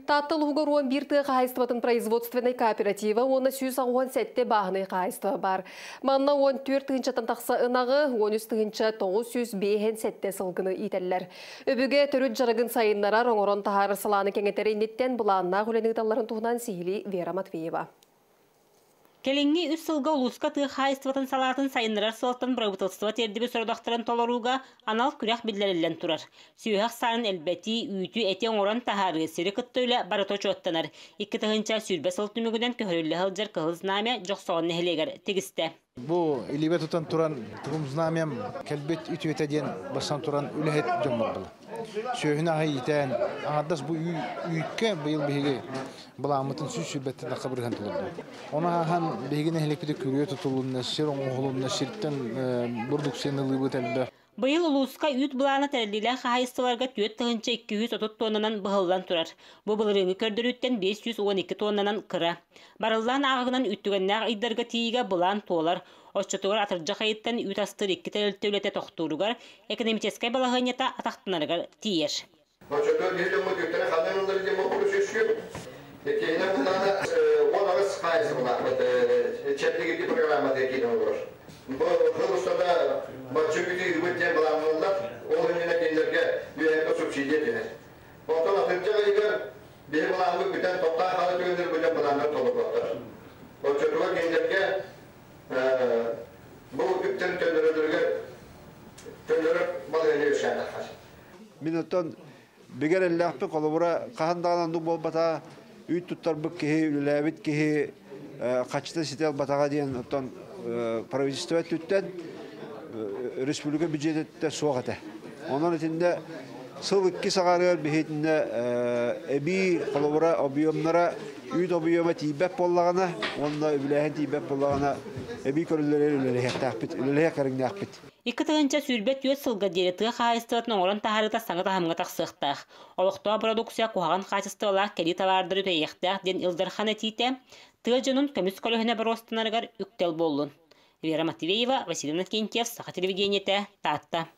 Таатта улууһугар 11 тыа хаһаайыстыбатын производственнай кооператива уонна 187 бааһынай хаһаайыстыба баар. Манна 14 тыһыынчаттан тахса ынаҕы, 13 тыһыынча 957 сылгыны иитэллэр. Өбүгэ төрүт дьарыгын сайыннарар, оҥорон таһаарар салааны кэҥэтэр инниттэн былааннаах үлэни ыыталларын туһунан сиһилии Вера Матвеева. Кэлиҥҥи үс сылга улууска тыа хаһаайыстыбатын салаатын сайыннарар сыалтан бырабыыталыстыба тиэрдибит сорудахтарын толорууга анал күрэх биллэриллэн турар. Сүөһү ахсаанын элбэтии, үүтү, эти оҥорон таһаарыы, сири кытта үлэ барыта учуоттанар. 2020 сыл түмүгүнэн көһөрүллэ сылдьар Кыһыл Знамя Дьохсоҕон нэһилиэгэр тигистэ. Бу илиибэ тутан туран Кыһыл Знамям кэлбит үтүөтэ диэн бастан туран үлэһит дьоммут була. Сүөһүнү аһы иитэн, аҥардас бу үүккэ быйыл биһиги былааммытын 120 тахха бырыһан толордубут. Ону ааһан биһиги нэһилиэкпит күрүө тутулунна, сир оҥоһулунна, сиртэн бурдук сыаналыыбыт элбэх. Быйыл улууска үүт былаана тэриллиилээх хаһаайыстыбаларга 4230 тоннанан быһыллан турар. Бу былырыыҥҥы көрдөрүүттэн 512 тоннанан кыра. Барыллаан ааҕыгынан үүттүгэннээх ыйдарга тиийиигэ былаан туолар. Оччотугар атырдьах ыйыттан үүт астыыр икки тэрилтэ үлэтэ тохтууругар, экономическай балаһыанньата атахтанарыгар тиийэр. Оччотугар биһи дьоммут үүттэрэ ханна ылыллар диэн боппуруос үөскүүр. Иккиһинэн буллаҕына 18 хаһаайыстыбалаахпыт чэбдигирдии программатыгар киирэн олорор. Бу сыл устата бачча үүтү ыыбыт диэн былааннаныллар. Ол иннинэ кинилэргэ үөһэттэн субсидия түһэр. Оттон атырдьах ыйыгар биһи былааммыт бүтэн тохтоон хаалар түгэннэр бу дьон былааннар толорботтор. Оччотугар кинилэргэ бу үптэн төннөрөллөрүгэр төннөрөр балаһыанньа үөскээн таххар. Мин оттон бигэр эллээхпин холобура хаһан даҕаны оннук буолбата үүт туттарбыт киһи үлэлээбит киһи хаччыта ситэ албатаҕа диэн оттон правительство өттүттэн республика бюджетиттэн суох этэ. Онон итиннэ сыл икки саҕарыгар биһитиннэ эбии холобура объемнара үүт объема тиийбэт буоллаҕына уонна үбүлээһин тиийбэт буоллаҕына эбии көрүллэри үлэлэһиэхтээхпит, үлэлэһиэх кэриҥнээхпит. 2024 сылга диэри тыа хаһаайыстыбатын оҥорон таһаарыыта саҥа таһымҥа тахсыахтаах. Олохтоох бородууксуйа куһаҕан хаачыстыбалаах кэлии табаардары үтэйиэхтээх диэн Ил Дархан этиитэ тыа дьонун көмүс көлөһүнэ боруостанарыгар үктэл буоллун. Вера Матвеева, Василий Иннокентьев, Саха телевидениетэ, Таатта.